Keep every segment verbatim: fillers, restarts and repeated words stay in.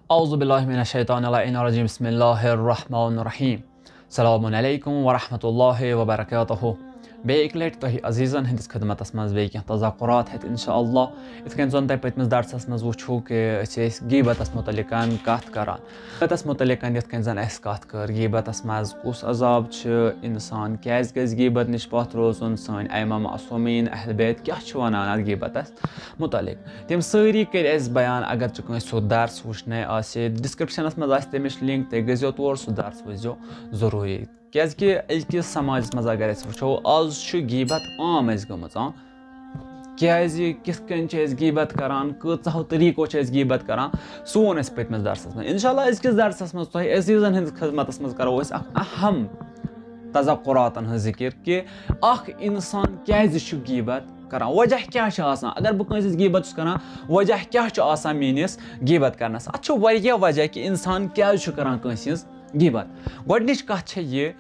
اعوذ باللہ من الشیطان اللعین الرجیم، بسم اللہ الرحمن الرحیم۔ السلام علیکم ورحمۃ اللہ وبرکاتہ۔ بیٚیہِ اَکہِ لَٹہِ تۄہہِ عزیٖزَن ہٕنٛدِس خدمتَس منٛز بیٚیہِ کینٛہہ تذکرات ہٮ۪تھ، اِنشاء اللہ۔ یِتھ کٔنۍ زَن تۄہہِ پٔتمِس درسَس منٛز وٕچھوُ کہِ أسۍ ٲسۍ غیٖبتَس مُتعلِق کَتھ کَران۔ غیٖبتَس مُتعلِق یِتھ کٔنۍ زَن اَسہِ کَتھ کٔر، غیٖبتَس منٛز کُس عذاب چھُ، اِنسان کیٛازِ گژھِ غیٖبت نِش پَتھ روزُن، سٲنۍ ائمہ معصومیٖن اہل بیت کیٛاہ چھِ وَنان اَتھ غیٖبتَس مُتعلِق۔ تِم سٲری کٔرۍ اَسہِ بیان۔ اگر ژٕ کٲنٛسہِ ہُنٛد درس وٕچھنَے آسہِ، ڈسکرپشنَس منٛز آسہِ تَمِچ لِنک، تُہۍ گٔژھۍزیو تور، سُہ درس وٕچھزیو ضروٗری۔ کیٛازِکہِ أزکِس سماجَس منٛز اگر أسۍ وٕچھو، آز چھُ غیٖبت عام اَسہِ گٔمٕژ۔ آ، کیٛازِ، کِتھ کٔنۍ چھِ أسۍ غیٖبت کَران، کۭژاہو طریٖقو چھِ أسۍ غیٖبت کَران، سُہ ووٚن اَسہِ پٔتمِس درسَس منٛز۔ اِنشاء اللہ أزکِس درسَس منٛز تۄہہِ عزیٖزَن ہٕنٛدِس خدمتَس منٛز کَرو أسۍ اَکھ اہم تذکراتَن ہٕنٛز ذِکِر کہِ اَکھ اِنسان کیٛازِ چھُ غیٖبت کَران، وجہ کیٛاہ چھُ آسان۔ اگر بہٕ کٲنٛسہِ ہٕنٛز غیٖبت چھُس کَران، وجہ کیٛاہ چھُ آسان میٛٲنِس غیٖبت کَرنَس؟ اَتھ چھُ واریاہ وجہ کہِ اِنسان کیٛازِ چھُ کَران کٲنٛسہِ ہٕنٛز غیٖبت۔ گۄڈٕنِچ کَتھ چھےٚ یہِ،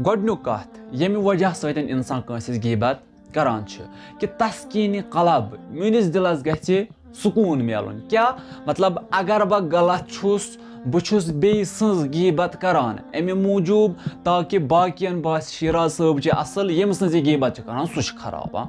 گۄڈٕنیُک کَتھ، ییٚمہِ وجہ سۭتۍ اِنسان کٲنٛسہِ ہٕنٛز غیٖبت کَران چھُ، کہِ تسکیٖنِ قلب، میٛٲنِس دِلَس گژھِ سکوٗن میلُن۔ کیٛاہ مطلب؟ اگر بہٕ غلط چھُس، بہٕ چھُس بیٚیہِ سٕنٛز غیٖبت کَران اَمہِ موٗجوٗب، تاکہِ باقیَن باسہِ شیراز صٲب چھِ اَصٕل، ییٚمہِ سٕنٛز یہِ غیٖبت چھِ کَران، سُہ چھُ خراب۔ آ،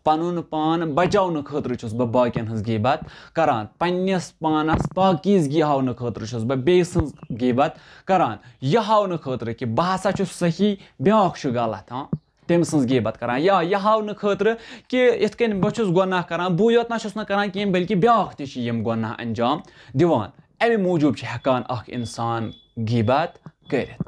پَنُن پان بَچاونہٕ خٲطرٕ چھُس بہٕ باقیَن ہٕنٛز غیٖبت کَران، پنٛنِس پانَس پاکیٖزگی ہاونہٕ خٲطرٕ چھُس بہٕ بیٚیہِ سٕنٛز غیٖبت کَران، یہِ ہاونہٕ خٲطرٕ کہِ بہٕ ہسا چھُس صحیح، بیٛاکھ چھُ غلط۔ ہاں، تٔمۍ سٕنٛز غیٖبت کَران، یا یہِ ہاونہٕ خٲطرٕ کہِ یِتھ کٔنۍ بہٕ چھُس گۄناہ کَران، بٕے یوت نہ چھُس نہٕ کَران کِہیٖنۍ، بلکہِ بیٛاکھ تہِ چھُ یِم گۄناہ انجام دِوان۔ اَمہِ موٗجوٗب چھُ ہٮ۪کان اَکھ اِنسان غیٖبت کٔرِتھ۔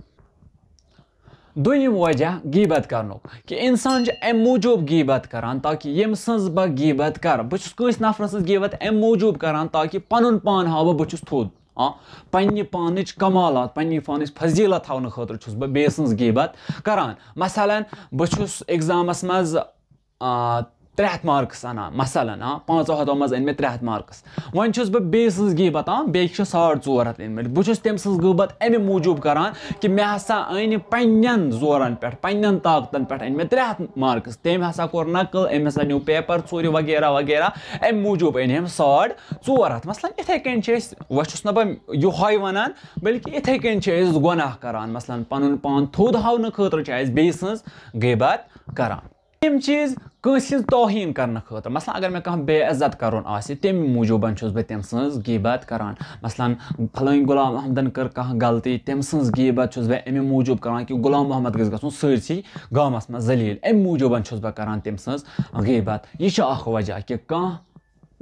دوٚیِم وجہ غیٖبت کَرنُک کہِ اِنسان چھُ اَمہِ موٗجوٗب غیٖبت کَران، تاکہِ ییٚمہِ سٕنٛز بہٕ غیٖبت کَرٕ، بہٕ چھُس کٲنٛسہِ نفرٕ سٕنٛز غیٖبت اَمہِ موٗجوٗب کَران، تاکہِ پَنُن پان ہاوٕ بہٕ چھُس تھوٚد۔ آ، پننہِ پانٕچ کمالات، پننہِ پانٕچ فضیلت ہاونہٕ خٲطرٕ چھُس بہٕ بیٚیہِ سٕنٛز غیٖبت کران۔ مثلاً، بہٕ چھُس ایگزامس منٛز، آ، ترٛےٚ ہتھ مارکس انان، مثلاً، آ، پانٛژو ہتو منٛز أنۍ مےٚ ترٛےٚ ہتھ مارکس۔ وۄنۍ چھُس بہٕ بیٚیہِ سٕنٛز غیٖبت، آ، بیٚیہِ چھِ ساڑ ژور ہتھ أنۍ مٕتۍ۔ بہٕ چھُس تٔمۍ سٕنٛز غیٖبت امہِ موٗجوٗب کران کہِ مےٚ ہسا أنۍ پننٮ۪ن زورن پٮ۪ٹھ، پننٮ۪ن طاقتن پٮ۪ٹھ أنۍ مےٚ ترٛےٚ ہتھ مارکس۔ تٔمۍ ہسا کوٚر نقل، أمۍ ہسا نیوٗ پیپر ژوٗرِ وغیرہ وغیرہ، امہِ موٗجوٗب أنۍ أمۍ ساڑ ژور ہتھ۔ مثلاً، یِتھَے کٔنۍ چھِ أسۍ، وۄنۍ چھُس نہٕ بہٕ یِہوٚے وَنان، بلکہِ یِتھَے کٔنۍ چھِ أسۍ گۄناہ کَران۔ مثلاً، پَنُن پان تھوٚد ہاونہٕ خٲطرٕ چھِ أسۍ بیٚیہِ سٕنٛز غیٖبت کَران۔ یِم چیٖز کٲنٛسہِ ہِنٛز توہیٖن کَرنہٕ خٲطرٕ۔ مثلاً، اگر مےٚ کانٛہہ بے عزت کَرُن آسہِ، تَمہِ موٗجوٗبَن چھُس بہٕ تٔمۍ سٕنٛز غیٖبت کَران۔ مثلاً، فلٲنۍ غلام محمدَن کٔر کانٛہہ غلطی، تٔمۍ سٕنٛز غیٖبت چھُس بہٕ اَمہِ موٗجوٗب کَران کہِ غلام محمد گژھِ گژھُن سٲرسٕے گامَس منٛز ذلیٖل۔ اَمہِ موٗجوٗبَن چھُس بہٕ کَران تٔمۍ سٕنٛز غیٖبت۔ یہِ چھُ اَکھ وجہ کہِ کانٛہہ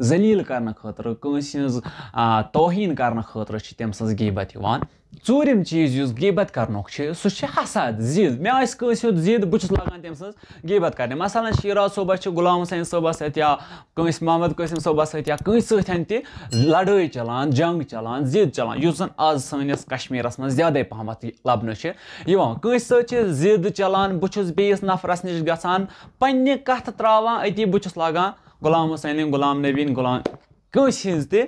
ذلیٖل کرنہٕ خٲطرٕ، کٲنٛسہِ ہٕنٛز، آ، توہیٖن کرنہٕ خٲطرٕ چھِ تٔمۍ سٕنٛز غیٖبت یِوان۔ ژوٗرِم چیٖز یُس غیٖبت کرنُک چھُ، سُہ چھُ حسد، ضد۔ مےٚ آسہِ کٲنٛسہِ ہُنٛد ضد، بہٕ چھُس لاگان تٔمۍ سٕنٛز غیٖبت کرنہِ۔ مثلاً، شیراز صٲبَس چھِ غلام حسین صٲبَس سۭتۍ یا کٲنٛسہِ محمد قٲسِم صٲبَس سۭتۍ یا کٲنٛسہِ سۭتۍ تہِ لڑٲے چلان، جنگ چلان، ضد چلان، یُس زَن آز سٲنِس کشمیٖرَس منٛز زیادَے پہمتھ لَبنہٕ چھِ یِوان۔ کٲنٛسہِ سۭتۍ چھِ ضد چلان، بہٕ چھُس بیٚیِس نفرَس نِش گژھان، پننہِ کتھٕ تراوان أتی، بہٕ چھُس لاگان غلام حسینٕنۍ، غلام نبیٖن، غلام کٲنٛسہِ ہٕنٛز تہِ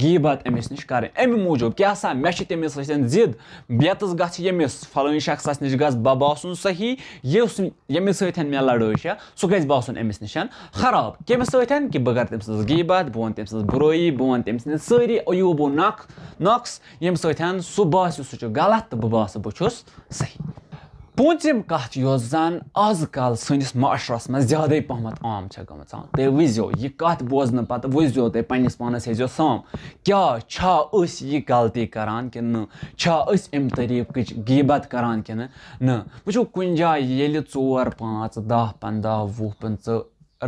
غیٖبت أمِس نِش کرٕنۍ۔ اَمہِ موٗجوٗب کیٛاہ سا، مےٚ چھِ تٔمِس سۭتۍ ضد، ییٚتَس گژھِ ییٚمِس فلٲنۍ شخصس نِش گژھِ بہٕ باسُن صحیح، یُس ییٚمِس سۭتۍ مےٚ لڑٲے چھےٚ، سُہ گژھِ باسُن أمِس نِش خراب۔ کٔمِس سۭتۍ؟ کہِ بہٕ کرٕ تٔمۍ سٕنٛز غیٖبت، بہٕ وَنہٕ تٔمۍ سٕنٛز بُرٲیی، بہٕ وَنہٕ تٔمۍ سٕنٛدۍ سٲری عیوٗب و نق-، نقص، ییٚمہِ سۭتۍ سُہ باسہِ سُہ چھُ غلط تہٕ بہٕ باسہٕ بہٕ چھُس صحیح۔ پوٗنٛژِم کَتھ، یۄس زَن آز کل سٲنِس معاشرَس منٛز زیادَے پَہمَتھ عام چھےٚ گٔمٕژ، تُہۍ وٕچھزیو یہِ کَتھ بوزنہٕ پَتہٕ وٕچھزیو تُہۍ پنٛنِس پانَس، ہیٚزیو سام، کیٛاہ چھا أسۍ یہِ غلطی کَران کِنہٕ نہٕ؟ چھا أسۍ اَمہِ طریٖقٕچ غیٖبت کَران کِنہٕ نہٕ؟ وٕچھِو، کُنہِ جایہِ ییٚلہِ ژور، پانٛژھ، دَہ، پنٛداہ، وُہ، پٕنٛژٕہ،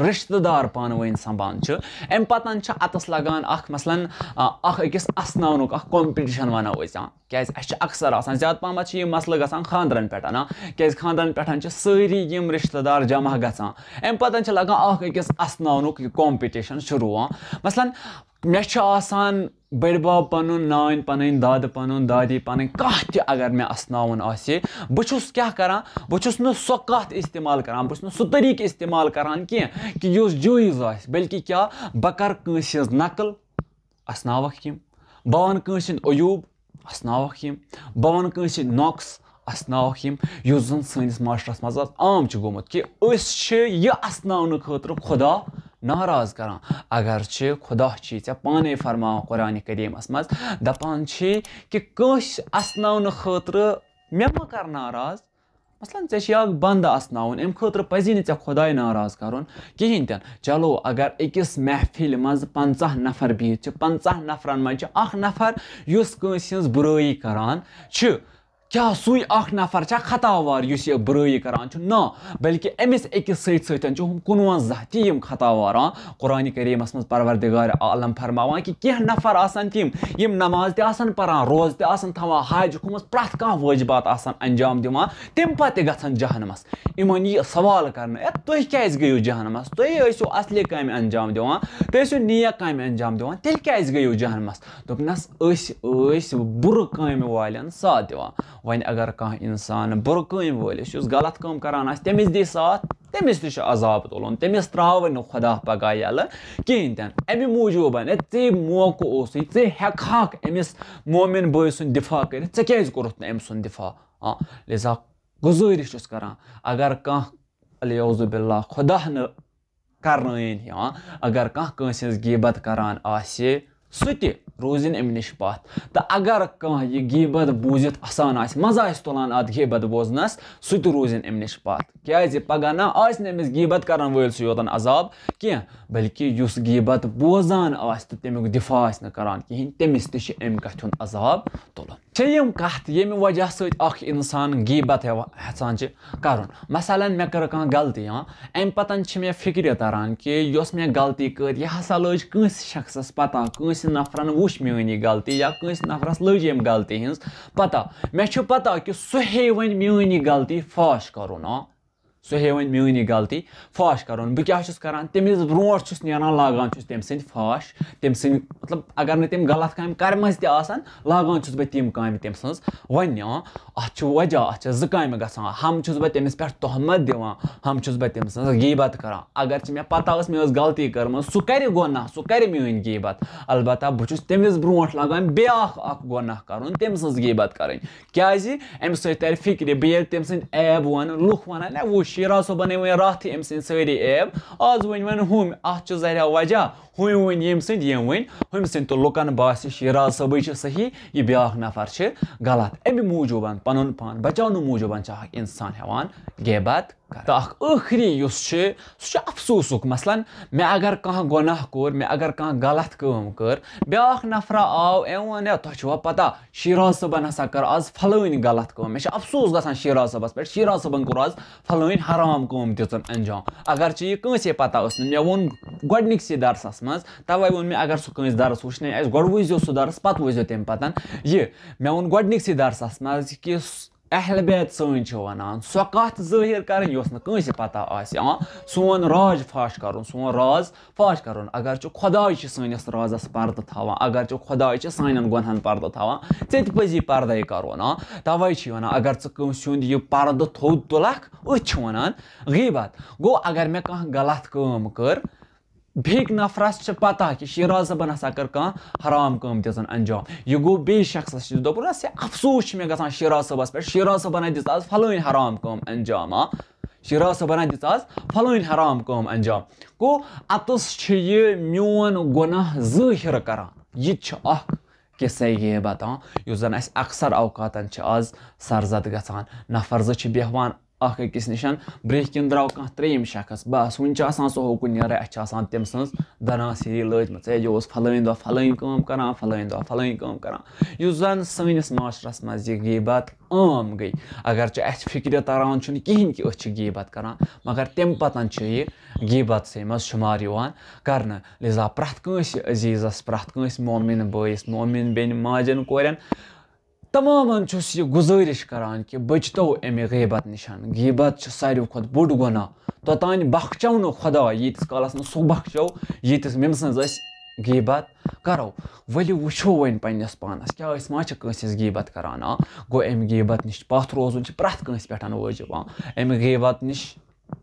رِشتہٕ دار پانہٕ ؤنۍ سَمان چھِ، اَمہِ پَتہٕ چھِ اَتَس لَگان اَکھ، مثلاً، آ، اَکھ أکِس اَسناونُک اَکھ competition وَنو أسۍ، آ، کیٛازِ اَسہِ چھِ اَکثر آسان، زیادٕ پَہمَتھ چھِ یہِ مسلہٕ گژھان خانٛدرَن پٮ۪ٹھ، آ، کیٛازِ خانٛدرَن پٮ۪ٹھ چھِ سٲری یِم رِشتہٕ دار جمع گژھان، اَمہِ پَتہٕ چھِ لَگان اَکھ أکِس اَسناونُک یہِ competition شروٗع، آ، مثلاً، مےٚ چھُ آسان بٔڈۍ بب پنُن، نانۍ پنٕنۍ، دادٕ پنُن، دادی پنٕنۍ، کانٛہہ تہِ اگر مےٚ اسناوُن آسہِ، بہٕ چھُس کیٛاہ کران؟ بہٕ چھُس نہٕ سۄ کتھ استعمال کران، بہٕ چھُس نہٕ سُہ طریٖقہٕ استعمال کران کینٛہہ کہِ یُس جٲیز آسہِ، بلکہِ کیٛاہ، بہٕ کرٕ کٲنٛسہِ ہٕنٛز نقل، اسناوکھ یِم، بہٕ ونہٕ کٲنٛسہِ ہُنٛد عیوٗب، اسناوکھ یِم، بہٕ ونہٕ کٲنٛسہِ ہٕنٛدۍ نۄقص، اسناوکھ یِم، یُس زن سٲنِس معاشرس منٛز آز عام چھُ گوٚمُت کہِ أسۍ چھِ یہِ اسناونہٕ خٲطرٕ خۄدا ناراض کران؟ اگر چھِ، خدا چھِ ژےٚ پانے فرماوان قرآن کریٖمس منٛز، دپان چھِ کہِ کٲنٛسہِ اسناونہٕ خٲطرٕ مےٚ مہ کر ناراض۔ مثلاً، ژےٚ چھِ اکھ بنٛدٕ اسناوُن، امہِ خٲطرٕ پزی نہٕ ژےٚ خداے ناراض کرُن کہیٖنۍ تہِ نہٕ۔ چلو، اگر أکِس محفلہِ منٛز پنٛژاہ نفر بِہِتھ چھِ، پنٛژاہ نفرن منٛز چھِ اکھ نفر یُس کٲنٛسہِ ہٕنٛز بُرٲیی کران چھِ، کیٛاہ سُے اکھ نفر چھا خطاوار یُس یہِ بُرٲیی کران چھُ؟ نہ، بلکہِ أمِس أکِس سۭتۍ سۭتۍ چھِ ہُم کُنوَنزاہ تہِ یِم خطاوار۔ آ، قرآن کریٖمس منٛز پروردگار عالم فرماوان کہِ کینٛہہ نفر آسن تِم، یِم نماز تہِ آسن پران، روزٕ تہِ آسن تھاوان، حج کھوٚمُت، پرٛٮ۪تھ کانٛہہ وٲجبات آسن انجام دِوان، تَمہِ پتہٕ تہِ گژھن جہنمس۔ یِمن یی سوال کرنہٕ، "اے، تُہۍ کیازِ گٔیِو جہنمس؟ تُہۍ ٲسِو اصلہِ کامہِ انجام دِوان، تُہۍ ٲسِو نیک کامہِ انجام دِوان، تیٚلہِ کیازِ گٔیِو جہنمس؟" دوٚپنس، "أسۍ ٲسۍ بُرٕ کامہِ والٮ۪ن ساتھ دِوان۔" وۄنۍ اگر کانٛہہ انسان بُرٕ کٲمۍ وٲلِس، یُس غلط کٲم کران آسہِ، تٔمِس دی ساتھ، تٔمِس تہِ چھُ عذاب تُلُن، تٔمِس ترٛاوٕنۍ نہٕ خدا پگاہ یَلہٕ کِہیٖنۍ تہِ نہٕ۔ اَمہِ موٗجوٗبَن، ہے، ژےٚ موقعہٕ اوسُے، ژےٚ ہٮ۪کہٕ ہاکھ أمِس مومِن بٲے سُنٛد دِفاع کٔرِتھ، ژےٚ کیٛازِ کوٚرُتھ نہٕ أمۍ سُنٛد دِفاع؟ آ، لہذا گُزٲرِش چھُس کران، اگر کانٛہہ، الیعوذ باللہ، خدا نہٕ کرنٲیِن ہیوان، اگر کانٛہہ کٲنٛسہِ ہٕنٛز غیبت کران آسہِ، سُہ تہِ روٗزِن اَمہِ نِش پتھ۔ تہٕ اگر کانٛہہ یہِ غیبت بوٗزِتھ اَسان آسہِ، مزٕ آسہِ تُلان اَتھ غیبت بوزنَس، سُہ تہِ روٗزِن اَمہِ نِش پتھ۔ کیٛازِ پگاہ نہ آسہِ نہٕ أمِس غیبت کرن وٲلۍ سٕے یوتن عذاب کینٛہہ، بلکہِ یُس غیبت بوزان آسہِ تہٕ تَمیُک دِفاع آسہِ نہٕ کران کِہیٖنۍ، تٔمِس تہِ چھِ اَمہِ کَتھِ ہُنٛد عذاب تُلُن۔ چھےٚ یِم کَتھ، ییٚمہِ وجہ سۭتۍ اکھ اِنسان غیبت ہٮ۪وان، ہٮ۪ژان چھِ کرُن۔ مثلاً، مےٚ کٔر کانٛہہ غلطی، ہاں، اَمہِ پتن چھِ مےٚ فِکرِ تران کہِ یۄس مےٚ غلطی کٔر، یہِ ہسا لٔج کٲنٛسہِ شخصس پتہ، کٲنٛسہِ نفرن وٕچھ میٲنۍ یہِ غلطی یا کٲنٛسہِ نفرس لٔج ییٚمہِ غلطی ہٕنٛز پتہ۔ مےٚ چھُ پتہ کہِ سُہ ہیٚیہِ وۄنۍ میٲنۍ یہِ غلطی فاش کرُن، ہاں، سُہ ہیٚیہِ وۄنۍ میٲنۍ یہِ غلطی فاش کرُن۔ بہٕ کیٛاہ چھُس کران؟ تٔمِس برونٛٹھ چھُس نیران، لاگان چھُس تٔمۍ سٕنٛدۍ فاش، تٔمۍ سٕنٛدۍ، مطلب، اگر نہٕ تٔمۍ غلط کامہِ کرِمژ تہِ آسن، لاگان چھُس بہٕ تِم کامہِ تٔمۍ سٕنٛز وۄنۍ۔ آ، اتھ چھُ وجہ، اتھ چھِ زٕ کامہِ گژھان۔ ہم چھُس بہٕ تٔمِس پٮ۪ٹھ تہمت دِوان، ہم چھُس بہٕ تٔمۍ سٕنٛز غیبت کران۔ اگر چھِ مےٚ پتہ ٲس مےٚ ٲس غلطی کٔرمٕژ، سُہ کرِ گۄناہ، سُہ کرِ میٲنۍ غیبت۔ البتہ بہٕ چھُس تٔمِس برونٛٹھ لاگان بیاکھ اکھ گۄناہ کرُن، تٔمۍ سٕنٛز غیبت کرٕنۍ۔ کیازِ؟ امہِ سۭتۍ ترِ فکرِ، بہٕ ییٚلہِ تٔمۍ سٕنٛدۍ عیب ونہٕ، لُکھ ونن، "ہے، وٕچھ، شیراز صٲبن ہے ؤنۍ راتھٕے أمۍ سٕنٛدۍ سٲری عیب، آز ؤنۍ وۄنۍ ہُم، اتھ چھُ ذریا وجہ، ہُمۍ ؤنۍ ییٚمۍ سٕنٛدۍ، ییٚمۍ ؤنۍ ہُمۍ سٕنٛدۍ۔" تہٕ لُکن باسہِ شیراز صٲبٕے چھِ صحیح، یہِ بیاکھ نفر چھِ غلط۔ امہِ موٗجوٗبن، پنُن پان بچاونہٕ موٗجوٗبن چھُ اکھ انسان ہٮ۪وان غیبت کران۔ تہٕ اکھ ٲخری یُس چھُ، سُہ چھُ افسوسُک۔ مثلاً، مےٚ اگر کانٛہہ گۄناہ کوٚر، مےٚ اگر کانٛہہ غلط کٲم کٔر، بیٛاکھ نفرا آو، أمۍ ووٚن، "ہے، تۄہہِ چھُوا پتہ، شیراز صٲبن ہسا کٔر آز فلٲنۍ غلط کٲم؟" مےٚ چھُ افسوس گژھان شیراز صٲبس پٮ۪ٹھ، شیراز صٲبن کوٚر آز فلٲنۍ حرام کٲم دِژٕن انجام۔ اگرچہِ یہِ کٲنٛسے پتہ ٲس نہٕ، مےٚ ووٚن گۄڈٕنِکسٕے درسس منٛز، توے ووٚن مےٚ، اگر سُہ کٲنٛسہِ درس وٕچھنَے آسہِ، گۄڈٕ وٕچھزیو سُہ درس، پتہٕ وٕچھزیو تَمہِ پتن یہِ۔ مےٚ ووٚن گۄڈٕنِکسٕے درسس منٛز کہِ اہل بیت سٲنۍ چھِ وَنان، سۄ کَتھ ظٲہِر کَرٕنۍ یۄس نہٕ کٲنٛسہِ پَتہ آسہِ۔ آ، سون راز فاش کَرُن، سون راز فاش کَرُن۔ اگر چھُ خۄداے چھِ سٲنِس رازَس پَردٕ تھاوان، اگر چھُ خۄداے چھِ سانٮ۪ن گۄنہَن پَردٕ تھاوان، ژےٚ تہِ پَزی پَردَے کَرُن۔ آ، تَوَے چھِ وَنان، اگر ژٕ کٲنٛسہِ ہُنٛد یہِ پَردٕ تھوٚد تُلَکھ، أتھۍ چھِ وَنان غیبت۔ گوٚو، اگر مےٚ کانٛہہ غلط کٲم کٔر، بیٚکۍ نفرس چھِ پتہ کہِ شیراز صٲبن ہسا کٔر کانٛہہ حرام کٲم دِژٕن انجام۔ یہِ گوٚو بیٚیِس شخصس نِش، دوٚپُن، "ہے، افسوس چھُ مےٚ گژھان شیراز صٲبس پٮ۪ٹھ، شیراز صٲبن ہا دِژ آز فلٲنۍ حرام کٲم انجام، آ، شیراز صٲبن ہا دِژ آز فلٲنۍ حرام کٲم انجام۔" گوٚو، اتس چھُ یہِ میون گۄناہ ظٲہِر کران۔ یہِ تہِ چھُ اکھ قصے غیبت، آ، یُس زن اسہِ اکثر اوقاتن چھِ آز سرزد گژھان۔ نفر زٕ چھِ بیہوان اکھ أکِس نِش، برٛونٛہہ کِنۍ درٛاو کانٛہہ ترٛیٚیِم شخص، بس، وُنہِ چھُ آسان سُہ ہوکُن نیران، اَسہِ چھِ آسان تٔمۍ سٕنٛز دنا سیٖری لٲجمٕژ، "ہے، یہِ اوس فلٲنۍ دۄہ فلٲنۍ کٲم کران، فلٲنۍ دۄہ فلٲنۍ کٲم کران۔" یُس زن سٲنِس معاشرس منٛز یہِ غیبت عام گٔے۔ اگرچہِ اَسہِ فِکرِ تران چھُنہٕ کِہیٖنۍ کہِ أسۍ چھِ غیبت کران، مگر تَمہِ پتن چھُ یہِ غیبتسٕے منٛز شُمار یِوان کرنہٕ۔ لہذا پرٛٮ۪تھ کٲنٛسہِ عزیزس، پرٛٮ۪تھ کٲنٛسہِ مومِن بٲیِس، مومِن بیٚنہِ ماجٮ۪ن کورٮ۪ن، تمامن چھُس یہِ گُزٲرِش کران کہِ بٔچتو اَمہِ غیبت نِش۔ غیبت چھُ ساروی کھۄتہٕ بوٚڑ گۄناہ۔ توٚتانۍ بخچو نہٕ خۄداے، ییٖتِس کالس نہٕ سُہ بخچو، ییٖتِس مٔمۍ سٕنٛز أسۍ غیبت کرو۔ ؤلِو وٕچھو وۄنۍ پننِس پانس، کیٛاہ أسۍ ما چھِ کٲنٛسہِ ہٕنٛز غیبت کران؟ آ، گوٚو، اَمہِ غیبت نِش پتھ روزُن چھُ پرٛٮ۪تھ کٲنٛسہِ پٮ۪ٹھ وٲجِب۔ آ، اَمہِ غیبت نِش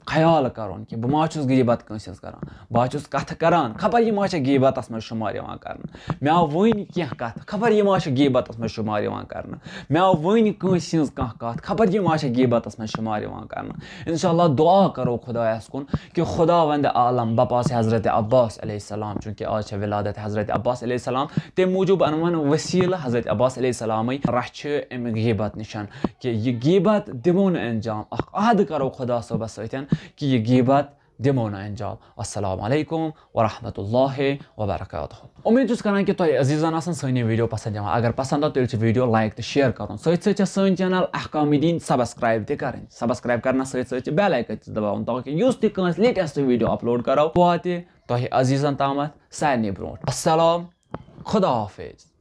خیال کرُن کہِ بہٕ ما چھُس غیبت کٲنٛسہِ ہٕنٛز کران، بہٕ ہا چھُس کتھٕ کران، خبر یہِ ما چھےٚ غیبتس منٛز شُمار یِوان کرنہٕ۔ مےٚ آو وٕنۍ کینٛہہ کتھٕ، خبر یہِ ما چھےٚ غیبتس منٛز شُمار یِوان کرنہٕ۔ مےٚ آو وٕنۍ کٲنٛسہِ ہٕنٛز کانٛہہ کتھ، خبر یہِ ما چھےٚ غیبتس منٛز شُمار یِوان کرنہٕ۔ انشاءاللہ دعا کرو خدایس کُن کہِ خداوند عالم بپاس حضرت عباس علیہ السلام، چونکہ آز چھےٚ ولادت حضرت عباس علیہ السلام، تمہِ موٗجوٗب انہٕ وۄنۍ وسیلہٕ حضرت عباس علیہ السلامٕے رچھِ امہِ غیبت نِشن، کہِ یہِ غیبت دِمو نہٕ انجام۔ اکھ عہد کرو خدا صٲبس سۭتۍ کہِ یہِ غیبت دِمو نہٕ انجام۔ السلام علیکم ورحمۃ اللہ وبرکاتہ۔ امید چھُس کران کہِ تۄہہِ عزیزن آسن سٲنۍ یہِ video پسند یِوان۔ اگر پسند آو، تیٚلہِ چھِ video like تہٕ share کرُن۔ سۭتۍ سۭتۍ چھےٚ سٲنۍ channel احکام دین subscribe تہِ کرٕنۍ۔ Subscribe کرنس سۭتۍ سۭتۍ چھِ bell icon تہِ دباوُن، تاکہِ یُس تہِ کٲنٛسہِ latest video upload کرو، واتہِ تۄہہِ عزیزن تامتھ سارنٕے برونٛٹھ۔ السلام، خدا حافظ۔